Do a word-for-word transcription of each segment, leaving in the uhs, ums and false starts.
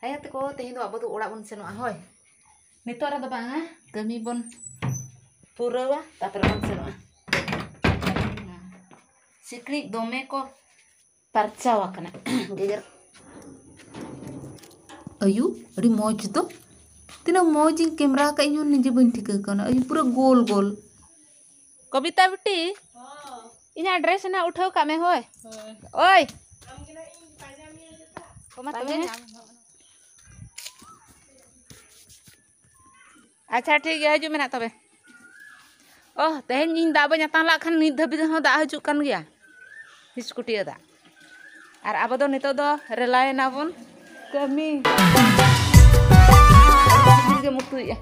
ᱦᱮᱸ ᱛᱟᱠᱚ, ᱛᱮᱦᱮᱧ ᱫᱚ ᱟᱵᱚ ᱫᱚ ᱚᱲᱟᱜ ᱵᱚᱱ ᱥᱮᱱᱚᱜᱼᱟ᱾ ᱦᱳᱭ, ᱱᱤᱛᱚᱜ ᱨᱮᱫᱚ ᱵᱟᱝᱟ, ᱠᱟᱹᱢᱤ ᱵᱚᱱ ᱯᱩᱨᱟᱹᱣᱟ, ᱛᱟᱨᱯᱚᱨᱮ ᱵᱚᱱ ᱥᱮᱱᱚᱜᱼᱟ᱾ ᱥᱤᱠᱲᱤᱡ ᱫᱚᱢᱮ ᱠᱚ ᱯᱟᱨᱪᱟᱣ ᱟᱠᱟᱱᱟ᱾ ᱜᱮᱜᱮᱨ᱾ ᱟᱭᱩ, ᱟᱹᱰᱤ ᱢᱚᱡᱽ ᱫᱚ᱾ ᱛᱤᱱᱟᱹᱜ ᱢᱚᱡᱽ ᱤᱧ ᱠᱮᱢᱨᱟ ᱟᱠᱟᱫ, ᱤᱧ ᱦᱚᱸ ᱱᱤᱡᱮ ᱵᱟᱹᱧ ᱴᱷᱤᱠᱟᱹ ᱠᱟᱣᱱᱟ᱾ ᱟᱭᱩ, ᱯᱩᱨᱟᱹ ᱜᱳᱞ ᱜᱳᱞ᱾ ᱠᱚᱵᱤᱛᱟ ᱵᱤᱴᱤ, ᱤᱧᱟᱹᱜ ᱰᱨᱮᱥ ᱦᱟᱸᱜ ᱩᱴᱷᱟᱹᱣ ᱠᱟᱜ ᱢᱮ᱾ ᱦᱳᱭ᱾ ᱳᱭ᱾ ᱠᱚᱢᱟ ᱛᱚᱵᱮ ᱦᱮᱸ᱾ ᱟᱪᱪᱷᱟ, ᱴᱷᱤᱠ ᱜᱮᱭᱟ, ᱦᱤᱡᱩᱜ ᱢᱮ ᱱᱟᱜ ᱛᱚᱵᱮ᱾ ᱚ, ᱛᱮᱦᱮᱧ ᱤᱧ ᱫᱟᱜ ᱵᱟᱹᱧ ᱟᱛᱟᱝ ᱞᱟᱜ ᱠᱷᱟᱱ ᱱᱤᱛ ᱫᱷᱟᱹᱵᱤᱡ ᱦᱚᱸ ᱫᱟᱜ ᱦᱤᱡᱩᱜ ᱠᱟᱱ ᱜᱮᱭᱟ᱾ ᱦᱤᱥᱠᱩᱴᱤᱭᱟᱹ ᱫᱟᱜ᱾ ᱟᱨ ᱟᱵᱚ ᱫᱚ ᱱᱤᱛᱚᱜ ᱫᱚ ᱨᱮᱞᱟᱭᱮᱱᱟ ᱵᱚᱱ ᱠᱟᱹᱢᱤ᱾ ᱥᱤᱠᱲᱤᱡ ᱜᱮᱢ ᱩᱛᱩᱭᱮᱫᱼᱟ᱾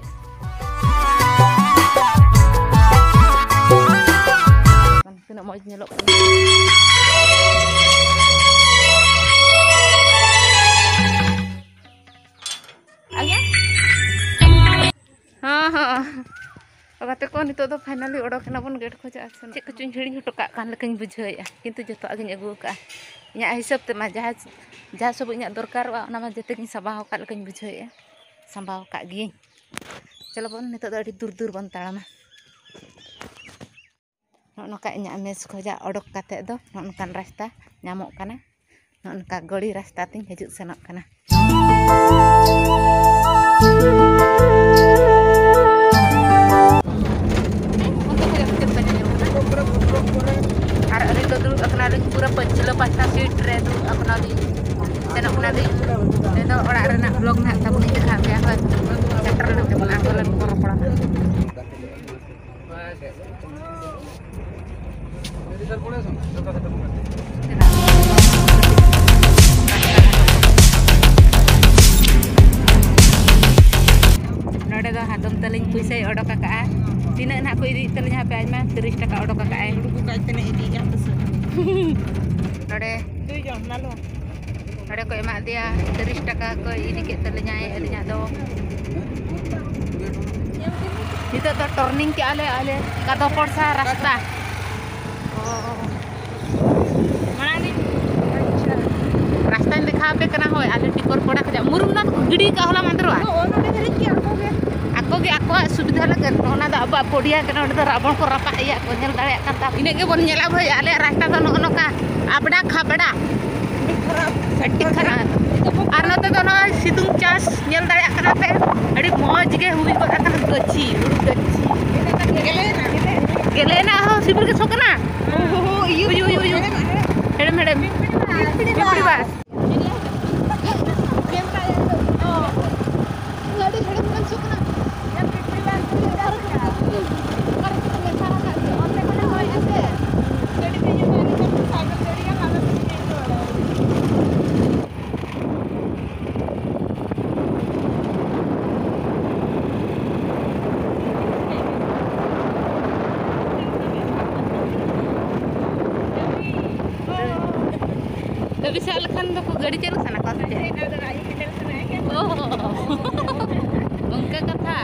ᱛᱤᱱᱟᱹᱜ ᱢᱚᱡᱽ ᱧᱮᱞᱚᱜ ᱠᱟᱱᱟ᱾ ᱟᱭᱟ? ᱦᱚᱸ, ᱦᱚᱸ᱾ ᱜᱟᱛᱮ ᱠᱚ, ᱱᱤᱛᱚᱜ ᱫᱚ finally ᱚᱰᱚᱠ ᱮᱱᱟ ᱵᱚᱱ ᱜᱮᱴ ᱠᱷᱚᱱᱟᱜ᱾ ᱪᱮᱫ ᱠᱚᱪᱚᱧ ᱦᱤᱲᱤᱧ ᱦᱚᱴᱚ ᱠᱟᱜ ᱠᱟᱱ ᱞᱮᱠᱟᱧ ᱵᱩᱡᱷᱟᱹᱣᱮᱫᱼᱟ, ᱠᱤᱱᱛᱩ ᱡᱚᱛᱚᱣᱟᱜ ᱜᱤᱧ ᱟᱹᱜᱩ ᱟᱠᱟᱫᱼᱟ᱾ ᱤᱧᱟᱹᱜ ᱦᱤᱥᱟᱹᱵ ᱛᱮᱢᱟ ᱡᱟᱦᱟᱸ, ᱡᱟᱦᱟᱸ ᱥᱚᱵ ᱤᱧᱟᱹᱜ ᱫᱚᱨᱠᱟᱨᱚᱜᱼᱟ, ᱚᱱᱟ ᱢᱟ ᱡᱚᱛᱚ ᱜᱤᱧ ᱥᱟᱸᱵᱟᱣ ᱟᱠᱟᱫ ᱞᱮᱠᱟᱧ ᱵᱩᱡᱷᱟᱹᱣᱮᱫᱼᱟ᱾ ᱥᱟᱸᱵᱟᱣ ᱟᱠᱟᱫ ᱜᱤᱭᱟᱹᱧ᱾ ᱪᱚᱞᱚ ᱵᱚᱱ, ᱱᱤᱛᱚᱜ ᱫᱚ ᱟᱹᱰᱤ ᱫᱩᱨ ᱫᱩᱨ ᱵᱚᱱ ᱛᱟᱲᱟᱢᱟ᱾ ᱱᱚᱜᱼᱚ ᱱᱚᱝᱠᱟ ᱤᱧᱟᱹᱜ ᱢᱮᱥ ᱠᱷᱚᱱᱟᱜ ᱚᱰᱚᱠ ᱠᱟᱛᱮᱫ ᱫᱚ ᱱᱚᱜᱼᱚ ᱱᱚᱝᱠᱟᱱ ᱨᱟᱥᱛᱟ ᱧᱟᱢᱚᱜ ᱠᱟᱱᱟ᱾ ᱱᱚᱜᱼᱚ ᱱᱚᱝᱠᱟ ᱜᱟᱹᱲᱤ ᱨᱟᱥᱛᱟ ᱛᱤᱧ ᱦᱤᱡᱩᱜ ᱥᱮᱱᱚᱜ ᱠᱟᱱᱟ᱾ ᱟᱨ ᱟᱹᱞᱤᱧ ᱫᱚ ᱫᱩᱲᱩᱵ ᱟᱠᱟᱱᱟᱞᱤᱧ ᱯᱩᱨᱟᱹ ᱯᱟᱹᱪᱷᱞᱟᱹ ᱯᱟᱦᱴᱟ ᱥᱤᱴ ᱨᱮ ᱫᱩᱲᱩᱵ ᱟᱠᱟᱱᱟᱞᱤᱧ, ᱥᱮᱱᱚᱜ ᱠᱟᱱᱟᱞᱤᱧ᱾ ᱱᱤᱛᱚᱜ ᱚᱲᱟᱜ ᱨᱮᱱᱟᱜ ᱵᱞᱚᱜ ᱱᱟᱦᱟᱜ ᱛᱟᱵᱚᱱ ᱤᱧ ᱫᱮᱠᱷᱟᱣ ᱯᱮᱭᱟ᱾ ᱦᱳᱭ, ᱥᱮᱴᱮᱨ ᱞᱮᱱ ᱛᱟᱵᱚᱱᱟ ᱟᱵᱚᱨᱮᱱ ᱯᱚᱨᱚᱵᱽ ᱠᱚᱲᱟ᱾ ᱱᱚᱰᱮ ᱫᱚ ᱦᱟᱛᱚᱢ ᱛᱟᱹᱞᱤᱧ ᱯᱩᱭᱥᱟᱹᱭ ᱚᱰᱚᱠ ᱟᱠᱟᱜᱼᱟ᱾ ᱛᱤᱱᱟᱹᱜ ᱱᱟᱦᱟᱜ ᱠᱚ ᱤᱫᱤᱭᱮᱫ ᱛᱟᱹᱞᱤᱧᱟ ᱦᱟᱯᱮ, ᱟᱭᱢᱟ, ᱛᱤᱨᱤᱥ ᱴᱟᱠᱟ ᱚᱰᱚᱠ ᱟᱠᱟᱜᱼᱟᱭ᱾ ᱦᱩᱲᱩ ᱠᱚ ᱠᱟᱡ ᱛᱮᱱᱮ ᱤᱫᱤᱭᱮᱫᱼᱟ ᱯᱩᱭᱥᱟᱹ᱾ ᱱᱚᱰᱮ ᱫᱩᱭ ᱡᱚᱱ, ᱢᱟᱞᱚ᱾ ᱱᱚᱰᱮ ᱠᱚ ᱮᱢᱟᱫᱮᱭᱟ ᱛᱤᱨᱤᱥ ᱴᱟᱠᱟ ᱠᱚ ᱤᱫᱤ ᱠᱮᱫ ᱛᱟᱹᱞᱤᱧᱟᱭ ᱟᱹᱞᱤᱧᱟᱜ ᱫᱚ᱾ ᱱᱤᱛᱚᱜ ᱫᱚ turning ᱠᱮᱜᱼᱟ ᱞᱮ ᱟᱞᱮ ᱠᱟᱫᱚᱯᱚᱲᱥᱟ ᱨᱟᱥᱛᱟ᱾ ᱚ, ᱢᱟᱲᱟᱝ ᱨᱤᱧ, ᱟᱪᱪᱷᱟ, ᱨᱟᱥᱛᱟᱧ ᱫᱮᱠᱷᱟᱣ ᱟᱯᱮ ᱠᱟᱱᱟ᱾ ᱦᱳᱭ, ᱟᱞᱮ ᱴᱤᱠᱚᱨ ᱯᱟᱲᱟ ᱠᱷᱚᱱᱟᱜ ᱢᱩᱨᱩᱢ ᱜᱤᱰᱤ ᱠᱟᱜ ᱦᱚᱞᱟ ᱢᱟᱫᱷᱮᱨ ᱟᱜ᱾ ᱱᱚᱜᱼᱚ ᱱᱚᱰᱮ ᱫᱷᱟᱹᱨᱤᱡ ᱜᱮ ᱟᱠᱚ ᱜᱮ᱾ ᱟᱠᱚ ᱜᱮ ᱟᱠᱚᱣᱟᱜ ᱥᱩᱵᱤᱫᱷᱟ ᱞᱟᱹᱜᱤᱫ᱾ ᱚᱱᱟ ᱫᱚ ᱟᱵᱚᱣᱟᱜ ᱯᱚᱰᱤᱭᱟ ᱠᱟᱱᱟ, ᱚᱸᱰᱮ ᱫᱚ ᱨᱟᱵᱚᱬ ᱠᱚ ᱨᱟᱯᱟᱜ ᱮᱭᱟ ᱠᱚ, ᱧᱮᱞ ᱫᱟᱲᱮᱭᱟᱜ ᱠᱟᱱ ᱛᱟᱢ᱾ ᱤᱱᱟᱹᱜ ᱜᱮᱵᱚᱱ ᱧᱮᱞᱟ ᱵᱷᱟᱹᱭ, ᱟᱞᱮᱭᱟᱜ ᱨᱟᱥᱛᱟ ᱫᱚ ᱱᱚᱜᱼᱚ ᱱᱚᱝᱠᱟ ᱟᱵᱲᱟ ᱠᱷᱟᱵᱲᱟ᱾ ᱟᱹᱰᱤ ᱠᱷᱟᱨᱟᱯ᱾ ᱟᱨ ᱱᱚᱛᱮ ᱫᱚ ᱱᱚᱜᱼᱚᱭ ᱥᱤᱛᱩᱝ ᱪᱟᱥ ᱧᱮᱞ ᱫᱟᱲᱮᱭᱟᱜ ᱠᱟᱱᱟ ᱯᱮ, ᱟᱹᱰᱤ ᱢᱚᱡᱽ ᱜᱮ ᱦᱩᱭ ᱜᱚᱫ ᱟᱠᱟᱱᱟ ᱜᱟᱹᱪᱷᱤ, ᱦᱩᱲᱩ ᱜᱟᱹᱪᱷᱤ᱾ ᱜᱮᱞᱮ ᱮᱱᱟ ᱦᱚᱸ ᱥᱤᱵᱤᱞ ᱜᱮ ᱥᱚ ᱠᱟᱱᱟ᱾ ᱳ ᱦᱳ ᱦᱳ, ᱤᱭᱟᱹ, ᱩᱭᱩ, ᱩᱭᱩ, ᱩᱭᱩ᱾ ᱦᱮᱲᱮᱢ, ᱦᱮᱲᱮᱢ᱾ ᱯᱤᱯᱤᱲᱤ ᱵᱟᱥ᱾ ᱵᱮᱵᱽᱥᱟ ᱞᱮᱠᱷᱟᱱ ᱫᱚᱠᱚ ᱜᱟᱹᱰᱤ ᱪᱟᱹᱞᱩ ᱥᱟᱱᱟ ᱠᱚᱣᱟ ᱥᱮ ᱪᱮᱫ? ᱚ, ᱚᱱᱠᱟ ᱠᱟᱛᱷᱟ᱾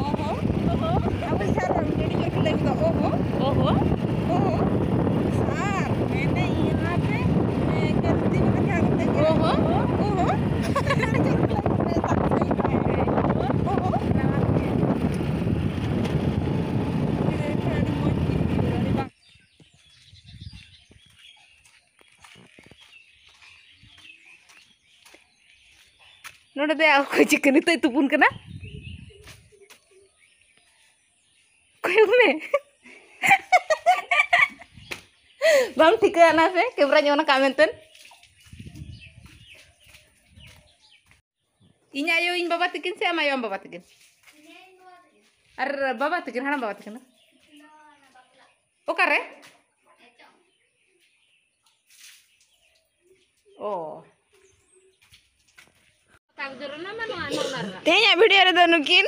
ᱚᱦᱚ, ᱚᱦᱚ, ᱟᱵᱚ ᱥᱟᱨ ᱜᱟᱹᱰᱤ ᱪᱟᱹᱞᱩ ᱞᱟᱹᱜᱤᱫ ᱫᱚ ᱚᱦᱚ, ᱚᱦᱚ, ᱚᱦᱚ, ᱥᱟᱨ ᱢᱮᱱᱮ ᱤᱭᱟᱹ ᱟᱯᱮ, ᱮ, ᱜᱟᱹᱞᱛᱤ ᱢᱮᱱᱟᱜ ᱠᱷᱟᱱ ᱚᱦᱚ, ᱚᱦᱚ, ᱜᱟᱹᱰᱤ ᱪᱟᱹᱞᱩ ᱞᱟᱹᱜᱤᱫ ᱫᱚ ᱚᱦᱚ᱾ ᱱᱚᱰᱮ ᱫᱚ ᱚᱠᱚᱭ ᱪᱤᱠᱟᱹ ᱱᱤᱛᱚᱜ ᱛᱩᱯᱩᱱ ᱠᱟᱱᱟ? ᱠᱚᱭᱚᱜ ᱢᱮ᱾ ᱵᱟᱢ ᱴᱷᱤᱠᱟᱹ ᱟᱱᱟ ᱥᱮ ᱠᱮᱢᱨᱟᱧ ᱚᱱ ᱟᱠᱟᱫ ᱢᱮᱱᱛᱮ? ᱤᱧ ᱟᱭᱳ, ᱤᱧ ᱵᱟᱵᱟ ᱛᱟᱹᱠᱤᱱ ᱥᱮ ᱟᱢ ᱟᱭᱳ, ᱟᱢ ᱵᱟᱵᱟ ᱛᱟᱹᱠᱤᱱ? ᱟᱨ ᱵᱟᱵᱟ ᱛᱟᱹᱠᱤᱱ, ᱦᱟᱲᱟᱢ ᱵᱟᱵᱟ ᱛᱟᱹᱠᱤᱱ ᱫᱚ? ᱚᱠᱟᱨᱮ? ᱚ᱾ ᱛᱮᱦᱮᱧᱟᱜ video ᱨᱮᱫᱚ ᱱᱩᱠᱤᱱ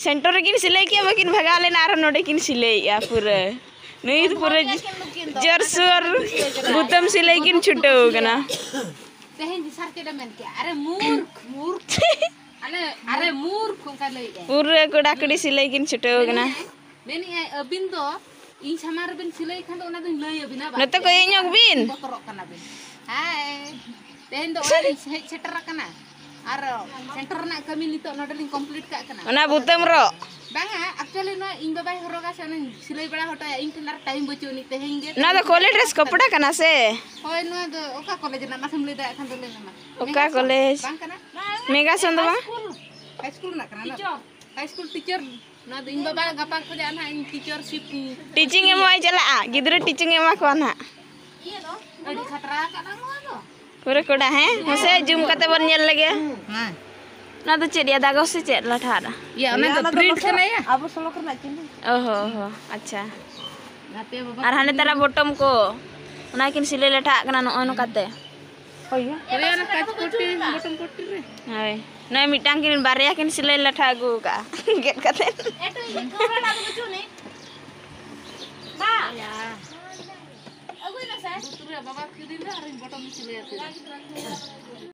center ᱨᱮᱠᱤᱱ ᱥᱤᱞᱟᱹᱭ ᱠᱮᱜᱼᱟ, ᱵᱟᱹᱠᱤᱱ ᱵᱷᱟᱜᱟᱣ ᱞᱮᱱᱟ, ᱟᱨᱦᱚᱸ ᱱᱚᱰᱮ ᱠᱤᱱ ᱥᱤᱞᱟᱹᱭᱮᱜᱼᱟ ᱯᱩᱨᱟᱹ᱾ ᱱᱩᱭ ᱫᱚ ᱯᱩᱨᱟᱹ ᱡᱳᱨᱥᱳᱨ ᱵᱩᱛᱟᱹᱢ ᱥᱤᱞᱟᱹᱭ ᱠᱤᱱ ᱪᱷᱩᱴᱟᱹᱣ ᱠᱟᱱᱟ᱾ ᱛᱮᱦᱮᱧ ᱥᱟᱨ ᱪᱮᱫ ᱮ ᱢᱮᱱ ᱠᱮᱜᱼᱟ? ᱟᱨᱮ ᱢᱩᱨᱠᱷ, ᱢᱩᱨᱠᱷ᱾ ᱟᱞᱮ, ᱟᱨᱮ ᱢᱩᱨᱠᱷ ᱚᱱᱠᱟ ᱞᱟᱹᱭᱮᱜᱼᱟᱭ᱾ ᱯᱩᱨᱟᱹ ᱠᱚᱲᱟ ᱠᱩᱲᱤ ᱥᱤᱞᱟᱹᱭ ᱠᱤᱱ ᱪᱷᱩᱴᱟᱹᱣ ᱠᱟᱱᱟ᱾ ᱢᱮᱱᱮᱜᱼᱟᱭ, ᱟᱹᱵᱤᱱ ᱫᱚ ᱤᱧ ᱥᱟᱢᱟᱝ ᱨᱮᱵᱤᱱ ᱥᱤᱞᱟᱹᱭ ᱠᱷᱟᱱ ᱫᱚ ᱚᱱᱟ ᱫᱚᱧ ᱞᱟᱹᱭ ᱟᱹᱵᱤᱱᱟ ᱵᱟᱝ? ᱱᱚᱛᱮ ᱠᱚᱭᱚᱜ ᱧᱚᱜ ᱵᱤᱱ᱾ ᱵᱚᱛᱚᱨᱚᱜ ᱠᱟᱱᱟ ᱵᱤᱱ᱾ ᱦᱟᱭ᱾ ᱛᱮᱦᱮᱧ ᱫᱚ ᱚᱲᱟᱜ ᱞᱤᱧ ᱦᱮᱡ ᱥᱮᱴᱮᱨ ᱟᱠᱟᱱᱟ᱾ ᱟᱨ ᱥᱮᱱᱴᱟᱨ ᱨᱮᱱᱟᱜ ᱠᱟᱹᱢᱤ ᱱᱤᱛᱚᱜ ᱱᱚᱰᱮ ᱞᱤᱧ ᱠᱚᱢᱯᱞᱤᱴ ᱠᱟᱜ ᱠᱟᱱᱟ᱾ ᱚᱱᱟ ᱵᱩᱛᱟᱹᱢ ᱨᱚᱜ? ᱵᱟᱝᱟ, ᱮᱠᱪᱩᱭᱮᱞᱤ ᱱᱚᱣᱟ ᱤᱧ ᱵᱟᱵᱟᱭ ᱦᱚᱨᱚᱜᱟ ᱥᱮ, ᱚᱱᱟᱧ ᱥᱤᱞᱟᱹᱭ ᱵᱟᱲᱟ ᱦᱚᱴᱚᱭᱟ᱾ ᱤᱧ ᱴᱷᱮᱱ ᱟᱨ ᱴᱟᱭᱤᱢ ᱵᱟᱹᱪᱩᱜ ᱟᱹᱱᱤᱡ᱾ ᱛᱮᱦᱮᱧ ᱜᱮ ᱱᱚᱣᱟ ᱫᱚ ᱠᱚᱞᱮᱡᱽ ᱰᱨᱮᱥ ᱠᱚᱯᱲᱟ ᱠᱟᱱᱟ ᱥᱮ? ᱦᱳᱭ, ᱱᱚᱣᱟ ᱫᱚ ᱚᱠᱟ ᱠᱚᱞᱮᱡᱽ ᱨᱮᱱᱟᱜ ᱢᱟᱥᱮᱢ ᱞᱟᱹᱭ ᱫᱟᱲᱮᱭᱟᱜ ᱠᱷᱟᱱ ᱫᱚ ᱞᱟᱹᱭ ᱢᱮ ᱢᱟ᱾ ᱚᱠᱟ ᱢᱮᱜᱟᱥᱚᱱ? ᱠᱚᱞᱮᱡᱽ? ᱵᱟᱝ ᱠᱟᱱᱟ? ᱢᱮᱜᱟᱥᱚᱱ ᱫᱚ ᱵᱟᱝ? ᱦᱟᱭ ᱥᱠᱩᱞ ᱨᱮᱱᱟᱜ ᱠᱟᱱᱟ ᱱᱚᱣᱟ ᱫᱚ᱾ ᱦᱟᱭ ᱥᱠᱩᱞ ᱴᱤᱪᱟᱨ᱾ ᱱᱚᱣᱟ ᱫᱚ ᱤᱧ ᱵᱟᱵᱟ ᱜᱟᱯᱟ ᱠᱷᱚᱱᱟᱜ ᱱᱟᱦᱟᱜ ᱤᱧ ᱴᱤᱪᱟᱨᱥᱤᱯ ᱤᱧ ᱴᱤᱪᱤᱝ ᱮᱢᱚᱜ ᱮ ᱪᱟᱞᱟᱜᱼᱟ, ᱜᱤᱫᱽᱨᱟᱹ ᱴᱤᱪᱤᱝ ᱮ ᱮᱢᱟ ᱠᱚᱣᱟ ᱱᱟᱦᱟᱜ᱾ ᱟᱹᱰᱤ ᱠᱷᱟᱛᱨᱟ ᱟᱠᱟᱫᱟ ᱱᱚᱣᱟ ᱫᱚ᱾ ᱯᱩᱨᱟᱹ ᱠᱚᱰᱟ, ᱦᱮᱸ? ᱢᱟᱥᱮ ᱡᱩᱢ ᱠᱟᱛᱮ ᱵᱚᱱ ᱧᱮᱞ ᱞᱮᱜᱮ᱾ ᱦᱮᱸ᱾ ᱱᱚᱣᱟ ᱫᱚ ᱪᱮᱫ ᱭᱟ, ᱫᱟᱜᱚ ᱥᱮ ᱪᱮᱫ ᱞᱟᱴᱷᱟ ᱟᱜ? ᱤᱭᱟᱹ, ᱚᱱᱟ ᱫᱚ ᱯᱨᱤᱱᱴ ᱠᱟᱱᱟ ᱭᱟ᱾ ᱟᱵᱚ ᱥᱚᱞᱚᱠ ᱨᱮᱱᱟᱜ ᱪᱤᱱᱦᱟᱹ᱾ ᱚ ᱦᱚ, ᱚ ᱦᱚ, ᱟᱪᱪᱷᱟ᱾ ᱜᱟᱛᱮ ᱵᱟᱵᱟ ᱟᱨ ᱦᱟᱱᱮ ᱛᱟᱨᱟ ᱵᱚᱴᱚᱢ ᱠᱚ, ᱚᱱᱟ ᱠᱤᱱ ᱥᱤᱞᱟᱹᱭ ᱞᱟᱴᱷᱟ ᱟᱜ ᱠᱟᱱᱟ ᱱᱚᱜᱼᱚᱭ ᱱᱚᱝᱠᱟᱛᱮ᱾ ᱦᱳᱭ, ᱦᱳᱭ, ᱚᱱᱟ ᱠᱟᱪ ᱯᱚᱴᱤ, ᱵᱚᱴᱚᱢ ᱯᱚᱴᱤ ᱨᱮ᱾ ᱦᱳᱭ, ᱱᱚᱜᱼᱚᱭ ᱢᱤᱫᱴᱟᱝ ᱠᱤᱱ, ᱵᱟᱨᱭᱟ ᱠᱤᱱ ᱥᱤᱞᱟᱹᱭ ᱞᱟᱴᱷᱟ ᱟᱹᱜᱩ ᱟᱠᱟᱫᱼᱟ ᱜᱮᱫ ᱠᱟᱛᱮ᱾ ᱮᱴᱩ, ᱤᱧ ᱫᱚ ᱠᱟᱹᱣᱨᱟ ᱫᱟᱜ ᱫᱚ ᱵᱟᱹᱪᱩᱜ ᱟᱹᱱᱤᱡ᱾ ᱢᱟ, ᱟᱹᱜᱩᱭ ᱢᱮᱥᱮ᱾ ᱞᱩᱛᱩᱨ ᱨᱮ ᱵᱟᱵᱟ ᱠᱤᱨᱤᱧ ᱨᱮ ᱟᱨᱤᱧ ᱵᱚᱴᱚᱢ ᱥᱤᱞᱟᱹᱭ ᱟᱯᱮ᱾